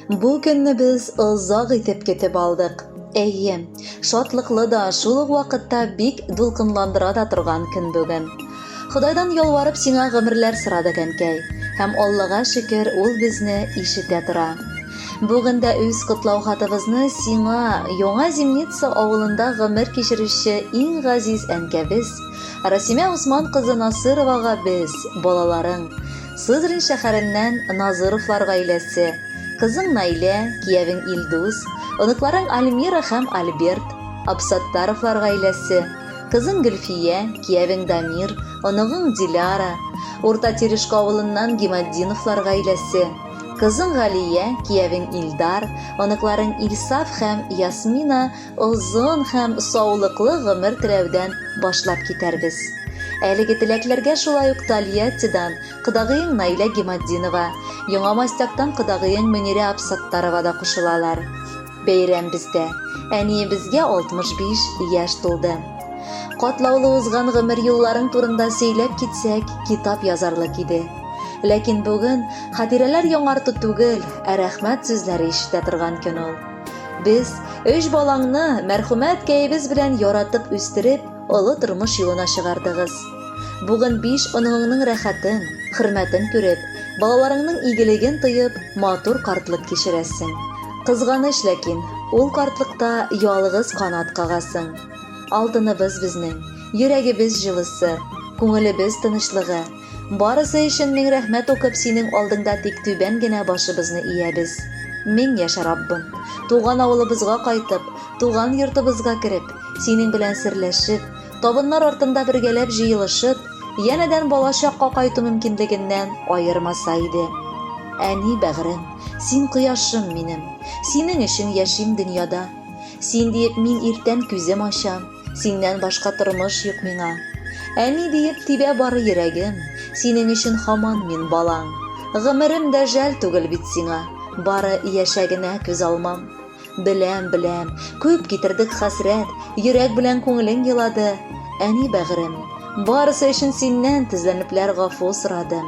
Бу көнне без озак итеп көтеп алдык. Әйе, шатлыклы да, шул ук вакытта бик дулкынландыра да торган көн бүген. Ходайдан ялварып сиңа гомерләр сорадык, әнкәй. Һәм Аллага шөкер, ул безне ишетә тора. Бүген дә үз котлау хатыбызны сиңа, Яңа Зимница авылында гомер кичерүче иң газиз әнкәбез, Расимә Усман кызы Насыровага без, балаларың, Сызрань шәһәреннән Назыровлар гаиләсе, кызың Наилә, киявең Илдус, оныкларың Альмира һәм Альберт, Абсаттаровлар гаиләсе, кызың Гөлфия, киявең Дамир, оныгың Диляра, Урта Терешка авылыннан Гиматдиновлар гаиләсе, кызың Галия, киявең Илдар, оныкларың Илсаф һәм Ясмина озын һәм саулыклы гомер теләүдән башлап китәрбез. Әлеге теләкләргә шулай ук Тольяттидан кодагыең Наилә Гиматдинова, Яңа Мастяктан кодагыең Мөнирә Абсаттарова да кушылалар. Бәйрәм бездә. Әниебезгә 65 яшь тулды. Катлаулы узган гомер юлларың турында сөйләп китсәк, китап язарлык иде. Ләкин бүген хатирәләр яңарту түгел, ә рәхмәт сүзләре ишетә торган көн ул. Без, өч балаңны, мәрхүмә әткәебез белән яратып үстереп, олы тормыш юлына чыгардыгыз. Бүген биш оныгыңның рәхәтен, хөрмәтен күреп, балаларыңның игелеген тоеп, матур картлык кичерәсең. Кызганыч ләкин, ул картлыкта ялгыз канат кагасың. Алтыныбыз безнең, йөрәгебез җылысы, күңелебез тынычлыгы. Барысы өчен мең рәхмәт укып синең алдыңда тик түбән генә башыбызны иябез. Мең яшә, Раббым! Туган авылыбызга кайтып, туган йортыбызга кереп, синең белән серләшеп, табыннар артында бергәләп җыелышып, янәдән бала чакка кайту мөмкинлегеннән аермаса иде. Әни бәгърем, син кояшым минем, синең өчен яшим дөньяда. Син диеп мин иртән күзем ачам, синнән башка тормыш юк миңа. Әни диеп тибә бары йөрәгем, синең өчен һаман мин балаң. Гомерем дә жәл түгел бит сиңа, бары яшә генә күз алмам. Беләм, беләм, күп китердек хәсрәт, йөрәк белән күңелең елады. Әни бәгърем, барысы өчен синнән тезләнепләр гафу сорадым.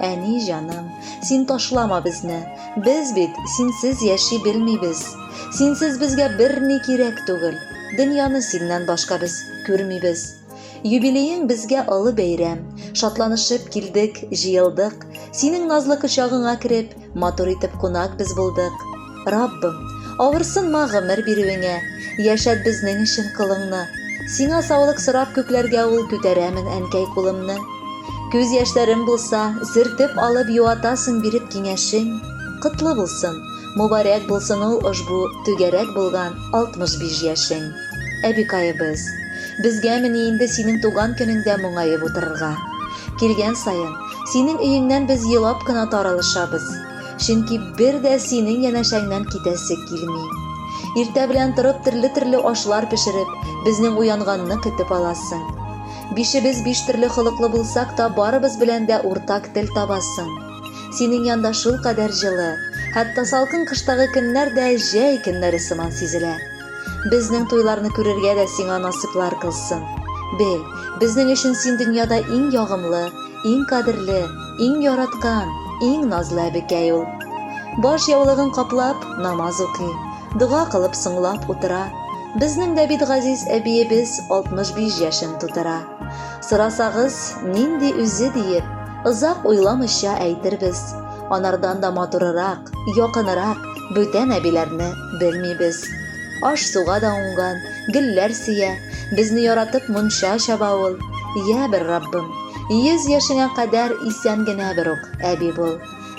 Әни җаным, син ташлама безне, без бит синсез яши белмибез. Синсез безгә берни кирәк түгел, дөньяны синнән башка без күрмибез. Юбилеең безгә олы бәйрәм, шатланышып килдек, җыелдык, синең назлы кочагыңа кереп, Матур итеп кунак без булдык. Раббым, авырсынма гомер бирүеңә, яшәт безнең өчен кылыңны. Сиңа саулык сорап күкләргә ул күтәрәмен әнкәй кулымны. Күз яшьләрем булса, сөртеп алып юатасың биреп киңәшең. Котлы булсын, мобарәк булсын ул ошбу түгәрәк булган 65 яшең. Әбикаебыз, безгәмени инде синең туган көнеңдә моңаеп утырырга. Килгән саен, Синең өеңнән без елап кына таралышабыз. Чөнки бер дә синең янәшәңнән китәсе килми. Иртә белән торып төрле-төрле ашлар пешереп, безнең уянганны көтеп аласың. Бишебез биш төрле холыклы булсак та, барыбыз белән дә уртак тел табасың. Синең янда шулкадәр җылы, хәтта салкын кыштагы көннәр дә җәй көннәре сыман сизелә. Безнең туйларны күрергә дә сиңа насыйплар кылсын. Бел, безнең өчен син дөньяда иң ягымлы, иң кадерле, иң яраткан, иң назлы әбекәй ул. Баш яулыгын каплап, намаз укый, дога кылып соңлап утыра. Безнең дә бит газиз әбиебез 65 яшен тутыра. Сорасагыз, нинди үзе диеп, озак уйламыйча әйтербез. Анардан да матурырак, якынырак бүтән әбиләрне белмибез. Аш-суга да уңган, гөлләр сөя, безне яратып мунча чаба ул. Йә бер Раббым, 100 яшеңә кадәр исән генә бер ук, әби бул.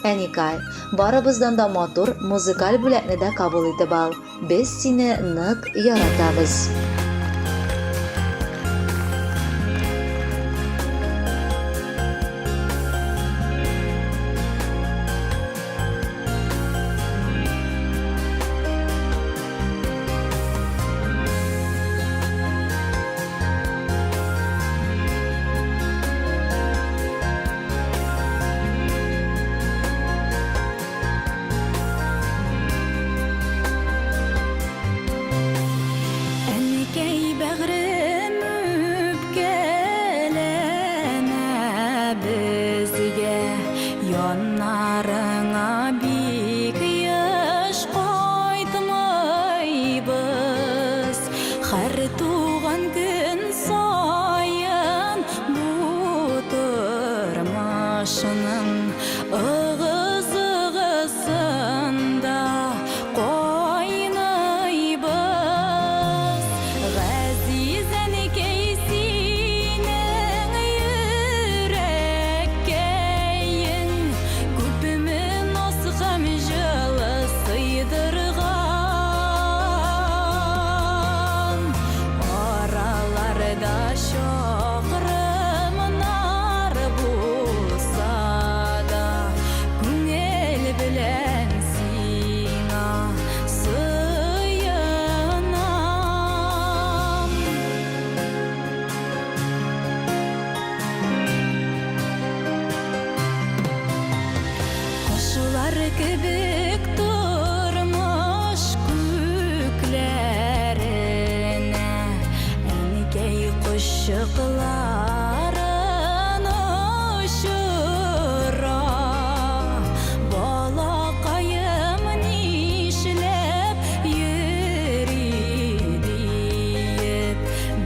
Әникай, барыбыздан да матур музыкаль бүләкне дә кабул итеп ал. Без сине нык яратабыз. кебек тормыш күкләренә, Әнкәй кошчыкларын очыра. Балакаем нишләп йөри диеп,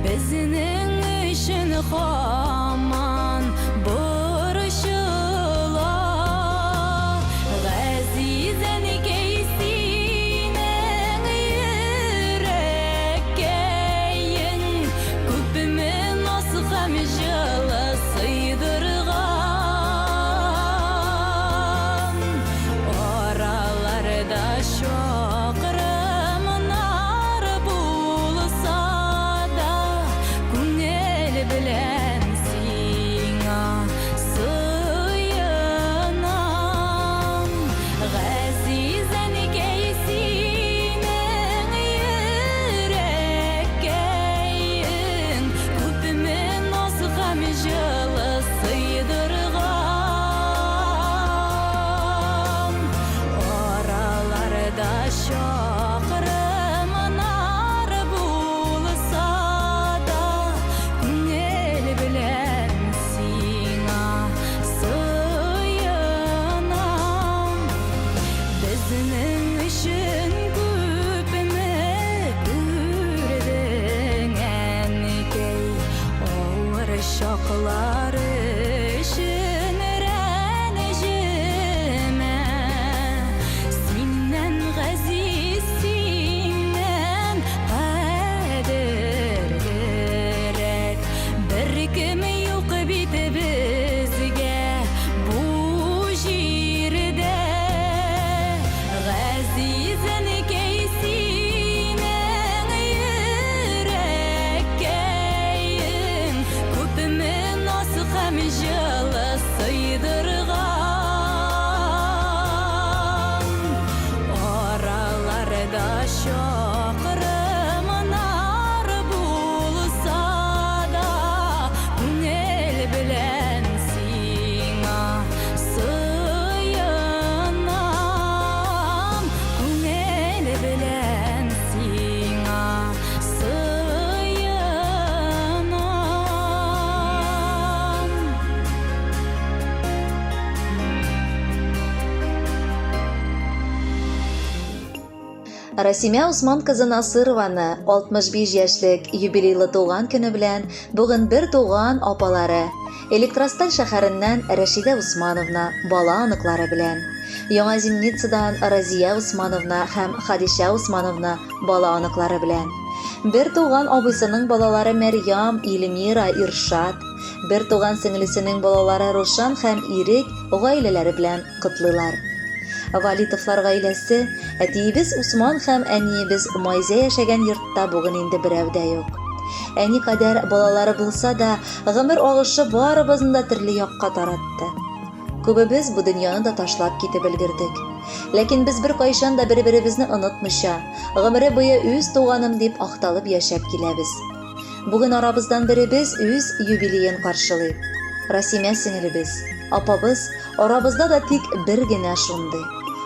Безнең өчен һаман борчыла. Газиз әнкәй, синең йөрәккәең Күпме наз һәм җылы сыйдырган. Араларда чакрымнар булса да, Күңел белән сиңа сыенам. Газиз әнкәй, синең йөрәккәең Күпме наз һәм җылы сыйдырган. Араларда чакрымнар булса да, Күңел белән сиңа сыенам. Безнең өчен күпме күрдең, әнкәй, Авыр чаклар өчен рәнҗемә. Синнән газиз, синнән кадерлерәк Беркем юк бит безгә бу җирдә. Газиз әнкәй, синең йөрәккәең Күпме наз һәм җылы сыйдырган. Араларда чакрымнар булса да, Күңел белән сиңа сыенам. Күңел белән сиңа сыенам. Расимә Усман кызы Насырованы 65 яшьлек юбилейлы туган көне белән бүген бер туган апалары Электросталь шәһәреннән Рәшидә Усмановна бала оныклары белән, Яңа Зимницадан Разия Усмановна һәм Хадишә Усмановна бала оныклары белән, бер туган абыйсының балалары Мәрьям, Илмира, Иршат, бер туган сеңлесенең балалары Рушан һәм Ирек гаиләләре белән котлыйлар. Валитовлар гаиләсе, әтиебез Усман һәм әниебез Майзә яшәгән йортта бүген инде берәү дә юк. Әни кадәр балалары булса да, гомер агышы барыбызны да төрле якка таратты. Күбебез бу дөньяны да ташлап китеп өлгердек. Ләкин без беркайчан да бер-беребезне онытмыйча, гомере буе үз туганым дип акталып яшәп киләбез. Бүген арабыздан беребез үз юбилеен каршылый. Расимә сеңелебез, апабыз арабызда да тик бер генә шундый.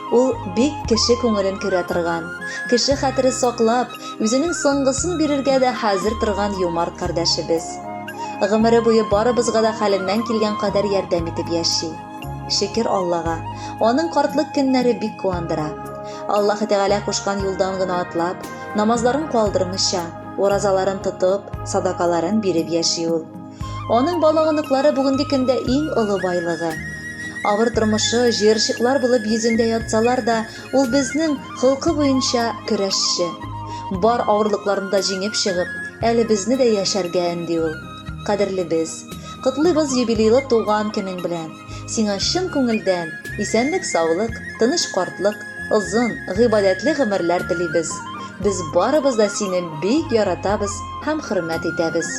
Ул бик кеше күңелен күрә торган, кеше хәтере саклап, үзенең соңгысын бирергә дә хәзер торган юмарт кардәшебез. Гомере буе барыбызга да хәленнән килгән кадәр ярдәм итеп яши. Шөкер Аллага, аның картлык көннәре бик куандыра. Аллаһы Тәгалә кушкан юлдан гына атлап, намазларын калдырмыйча, Уразаларын тотып, садакаларын биреп яши ул. Аның бала-оныклары бүгенге көндә иң олы байлыгы. Авыр тормышы, җыерчыклар булып йөзендә ятсалар да, ул безнең холкы буенча көрәшче. Бар авырлыкларны да җиңеп чыгып, әле безне дә яшәргә өнди ул. Кадерлебез, котлыйбыз юбилейлы туган көнең белән! Сиңа чын күңелдән исәнлек-саулык, тыныч картлык, озын, гыйбадәтле гомерләр телибез. Без барыбыз да сине бик яратабыз һәм хөрмәт итәбез.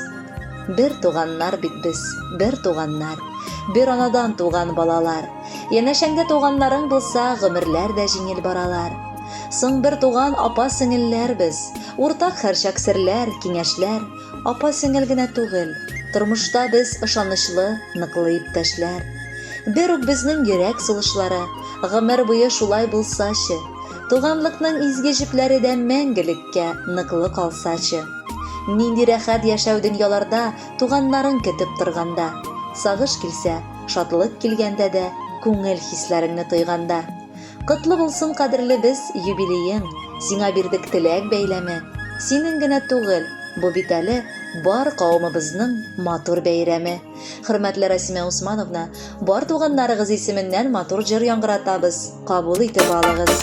Бер туганнар бит без, бер туганнар. Бер анадан туган балалар. Янәшәңдә туганнарың булса, гомерләр дә җиңел баралар. Соң бер туган апа-сеңелләр без. Уртак һәрчак серләр, киңәшләр. Апа-сеңел генә түгел, тормышта без ышанычлы, ныклы иптәшләр. Бер үк безнең йөрәк сулышлары, Гомер буе шулай булсачы. Туганлыкның изге җепләре дә мәңгелеккә ныклы калсачы. Нинди рәхәт яшәү дөньяларда туганнарың көтеп торганда. Сагыш килсә, шатлык килгәндә дә күңел хисләреңне тойганда. Котлы булсын кадерлебез юбилеең, сиңа бирдек теләк бәйләме. Синең генә түгел, бу бит әле бар кавымыбызның матур бәйрәме. Хөрмәтле Расимә Усмановна, бар туганнарыгыз исеменнән матур җыр яңгыратабыз, кабул итеп алыгыз.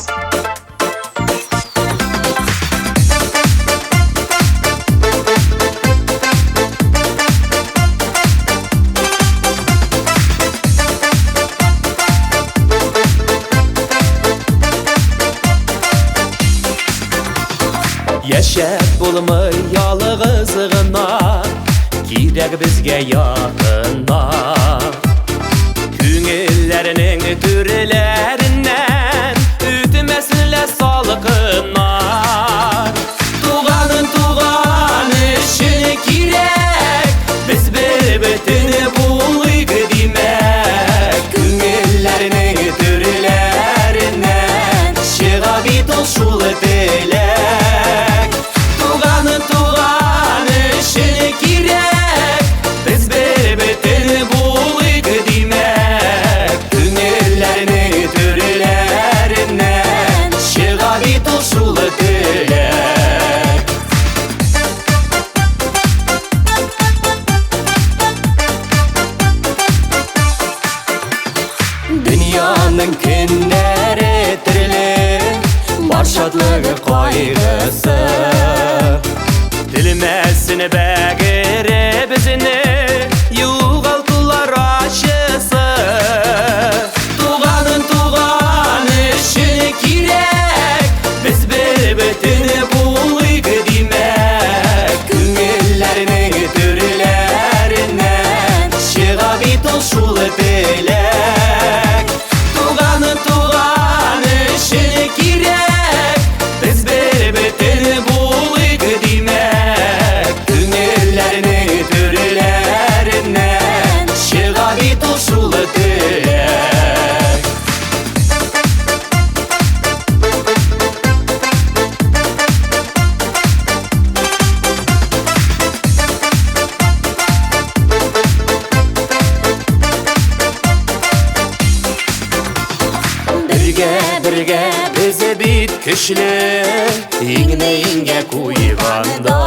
Яшәп булмый ялгыз гына, кирәк безгә якыннар. Күңелләрнең түрләреннән үтмәсен лә салкыннар. Туганын туган өчен кирәк, без бер бөтен булыйк димәк. Күңелләрнең түрләреннән чыга бит ул шул теләк. Туганын туган өчен кирәк, без бер бөтен булыйк димәк. Күңелләрнең түрләреннән чыга бит ул шул теләк. Дөньяның көннәре төрле, бар шатлыгы кайгысы. Телмәсен бәгыре безне югалтулар ачысы. Туганын туган өчен кирәк, без бер бөтен булыйк димәк. Күңелләрнең түрләреннән чыга бит ул шул теләк. Туганын туган өчен кирәк, без бер бөтен булыйк димәк. Күңелләрнең түрләреннән чыга бит ул шул теләк. Бергә, бергә без бит көчле, иңне иңгә куйганда.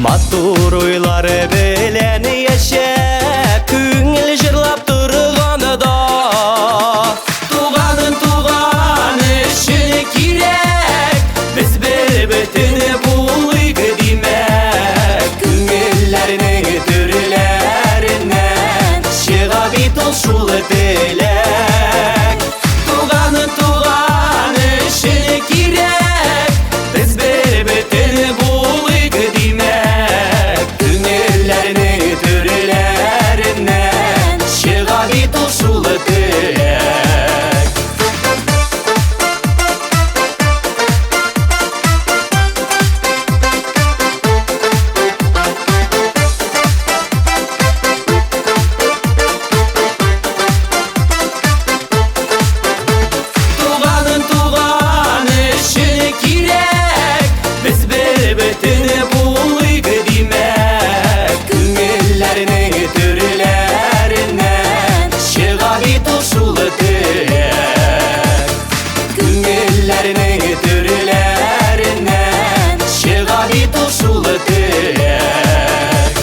Матур уйлар белән яшәп, күңел җырлап торганда. Туганын туган өчен кирәк, без бер бөтен булыйк димәк. Күңелләрнең түрләреннән чыга бит ул шул теләк. Туганын туган өчен кирәк, без бер бөтен булыйк димәк. Күңелләрнең түрләреннән чыга бит ул шул теләк. Туганын туган өчен кирәк, без бер бөтен булыйк димәк. Күңелләрнең түрләреннән чыга бит ул шул теләк. Күңелләрнең түрләреннән чыга бит ул шул теләк.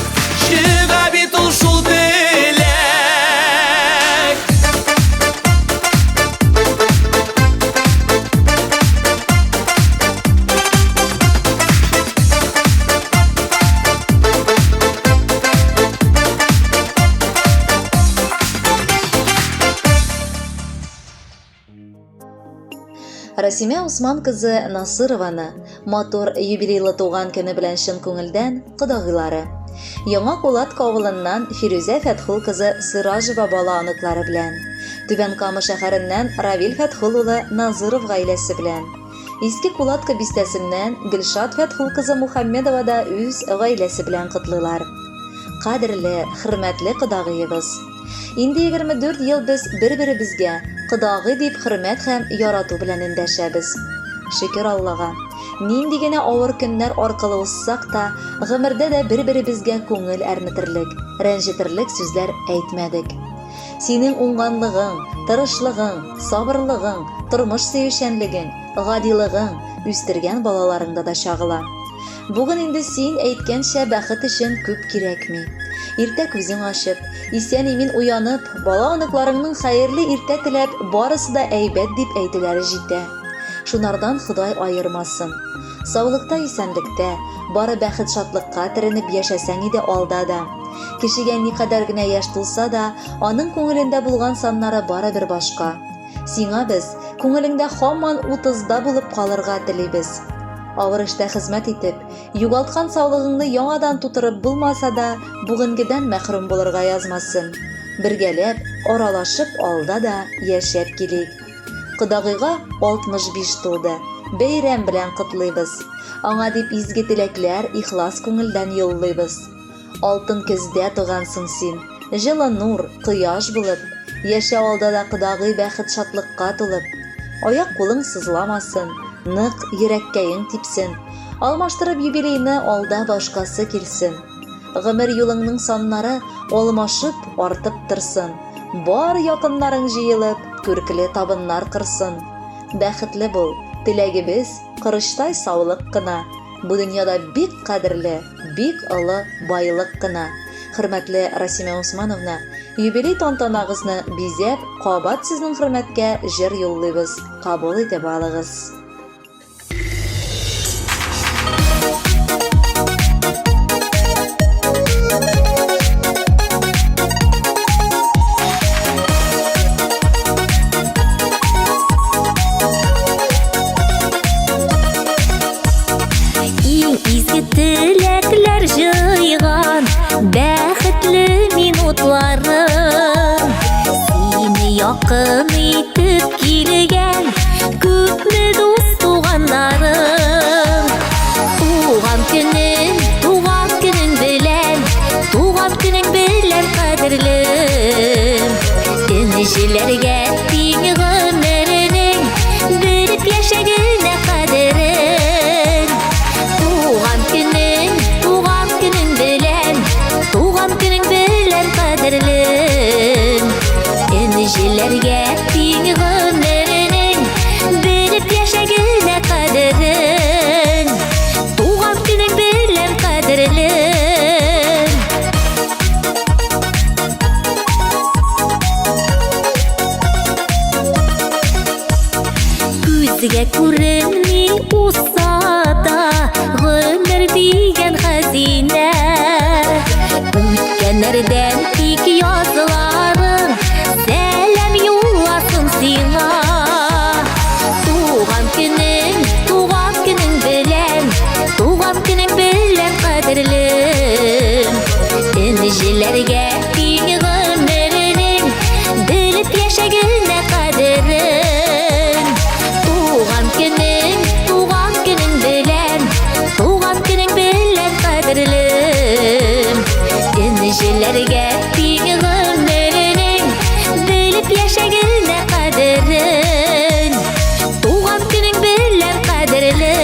Чыга бит ул шул теләк. Расимә Усман кызы Насырованы матур юбилейлы туган көне белән чын күңелдән кодагыйлары. Яңа Кулатка авылыннан Фирүзә Фәтхул кызы Сыражева бала оныклары белән, Түбән Кама шәһәреннән Равил Фәтхул улы Назыров гаиләсе белән, Иске Кулатка бистәсеннән Гөлшат Фәтхул кызы Мухаммедова да үз гаиләсе белән котлыйлар. Кадерле, хөрмәтле кодагыебыз! Инде 24 ел без бер-беребезгә кодагый дип хөрмәт һәм ярату белән эндәшәбез. Шөкер Аллага, нинди генә авыр көннәр аркылы узсак та, гомердә дә бер-беребезгә күңел әрнетерлек, рәнҗетерлек сүзләр әйтмәдек. Синең уңганлыгың, тырышлыгың, сабырлыгың, тормыш сөючәнлегең, гадилыгың үстергән балаларыңда да чагыла. Бүген инде син әйткәнчә бәхет өчен күп кирәкми. Иртә күзең ачып, исән-имин уянып, бала-оныкларыңның хәерле иртә теләп, барысы да әйбәт дип әйтүләре җитә. Шунардан Ходай аермасын. Саулыкта-исәнлектә, бары бәхет-шатлыкка төренеп яшәсәң иде алда да. Кешегә никадәр генә яшь тулса да, аның күңелендә булган саннары барыбер башка. Сиңа без, күңелеңдә һаман утызда булып калырга телибез. Авыр эштә хезмәт итеп, югалткан саулыгыңны яңадан тутырып булмаса да, бүгенгедән мәхрүм булырга язмасын. Бергәләп, аралашып алда да яшәп килик. Кодагыйга 65 тулды. Бәйрәм белән котлыйбыз. Аңа дип изге теләкләр ихлас күңелдән юллыйбыз. Алтын көздә тугансың син, Җылы нур, кояш булып. Яшә алда да кодагый бәхет-шатлыкка тулып. Аяк-кулың сызламасын, Нык йөрәккәең типсен. Алмаштырып юбилейны алда башкасы килсен. Гомер юлыңның саннары Алмашып, артып торсын. Бар якыннарың җыелып, Күркле табыннар корсын. Бәхетле бул, теләгебез, Корычтай саулык кына. Бу дөньяда бик кадерле, бик олы байлык кына. Хөрмәтле Расимә Усмановна, юбилей тантанагызны бизәп, кабат сезнең хөрмәткә җыр юллыйбыз, кабул итеп алыгыз. Иң изге теләкләр җыйган бәхетле минутларым. Сине якын итеп килгән күпме дус туганнарым. Туган көнең, туган көнең белән, туган көнең белән кадерлем. Энҗеләргә тиң гомеренең белеп яшәгенә кадерен. Туган көнең, туган көнең белән, туган көнең белән кадерлем. Энҗеләргә тиң гомеренең белеп яшәгенә кадерен. Туган көнең белән кадерлем. Күзгә күренми узса да гомер дигән хәзинә. Үткәннәрдән тик язларың сәлам юлласын сиңа. Туган көнең, туган көнең белән, туган көнең белән кадерлем. Энҗеләргә тиң гомеренең белеп яшәгенә кадерен. Туган көнең, туган көнең белән, туган көнең белән кадерлем. Энҗеләргә тиң гомеренең белеп яшәгенә кадерен. Туган көнең белән кадерлем.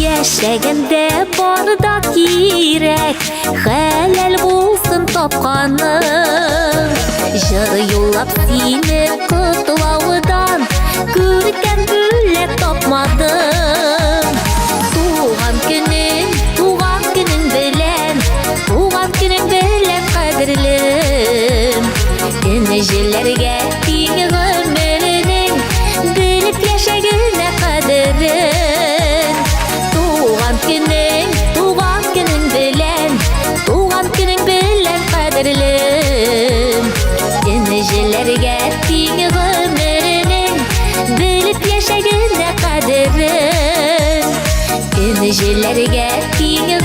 Яшәгәндә бар да кирәк, хәләл булсын тапканың. Җыр юллап сине котлаудан күркәм бүләк тапмадым. Туган көнең, туган көнең белән, туган көнең белән кадерлем. Энҗеләргә тиң гомеренең белеп яшәгенә кадерен. Туган көнең, туган көнең белән, туган көнең белән кадерлем. Энҗеләргә тиң гомеренең белеп яшәгенә кадерен. Энҗеләргә тиң